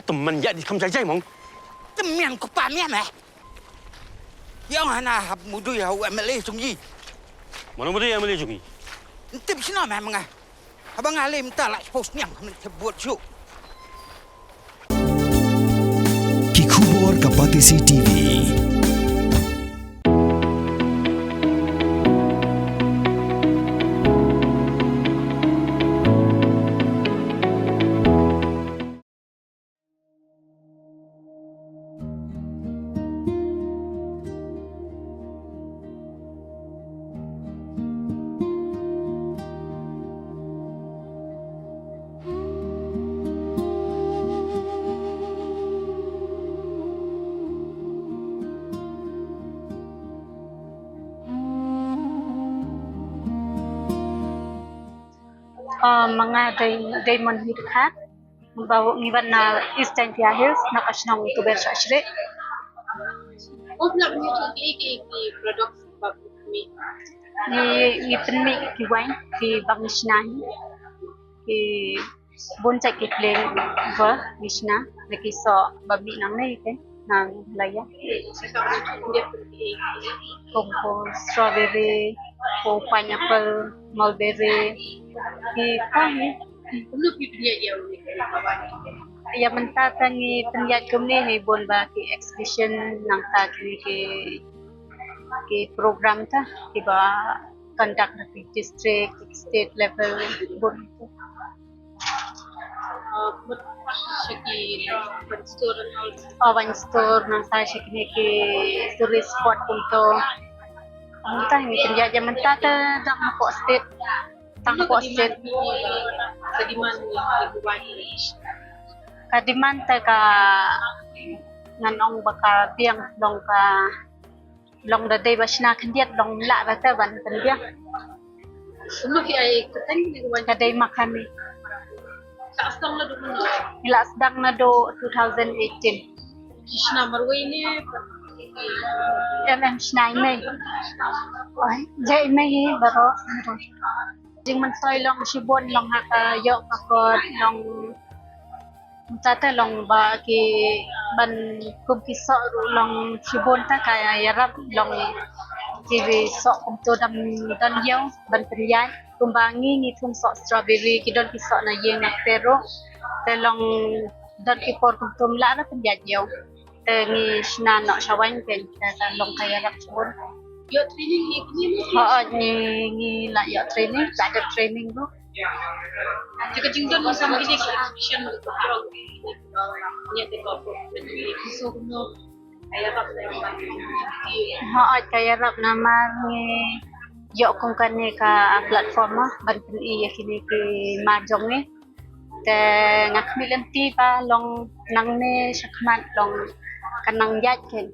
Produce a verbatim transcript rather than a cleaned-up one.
Tymmen ïa di kham jai jai mong. Tymmen ko pa mian eh. Ïa nga na hap mudui ha u M L A jong i. Mano mudui M L A jong i? Ntip sino meh menga. Haba nga lem ta la post niang men te buat ju. Ki khubor ka Batesi T V. Ah, ma nga dei Diamond Hidkhat. Ba ngi wan na East Jaintia Hills, na ka shnong Tuber Shashri. Ngi, ngi pynmih ki wine, ki ba ngi shna hi. Ki bun jait ki flavor ba ngi shna, na ki soh ba mih nangne te. Nang laya. Kum ko strawberry, ko pineapple, mulberry. Ki tang ni. Ïa mynta ta ngi pynïaid kumne hi bun ba ki exhibition nangta ki, ki, ki program ta ki ba conduct na ki district, state level bun. Sha ki wine store, nangta sha kine ki tourist spot kumto. Mynta ngi pynïaid ïa mynta te dang hapoh state. Tang hapoh state. Ka demand te ka ngan ong ba ka biang long ka Long da dei ba shna khyndiat long lah ba te ban pynbiang. Sulu ki ai kuteng ni wan. Ka dei makhani. Ka sdang na duk no. Ila sdang na do two thousand eighteen. Ki shna marwei ni. Em em shna i mei. Oi, jai i mei hi baro. Jing man soi long shibun long ha ka yok ka kot long Mynta te long ba ki ban kum ki soh ruh long shibun ta ka ïarap long ki soh kumto dang don ïew ban pynïaid kumba ngi ngi thung soh strawberry ki don ki soh na ïing na kper ruh te long don ki por kumto mla na pynïaid ïew te ngi shna noh sha wine te ka long ka ïarap shibun. Ïoh training hi kini ni? Hooid ngi ngi la ïoh training, la dep training ruh. Te ka jingdon ngi sam kine ki exhibition. Hooid ka ïarap namar ngi ïoh kum kane ka platform ma ban pyni ïa kine ki mar jong ngi. Te nga khmih lynti ba long nangne shakhmat long kan nang ïaid kein.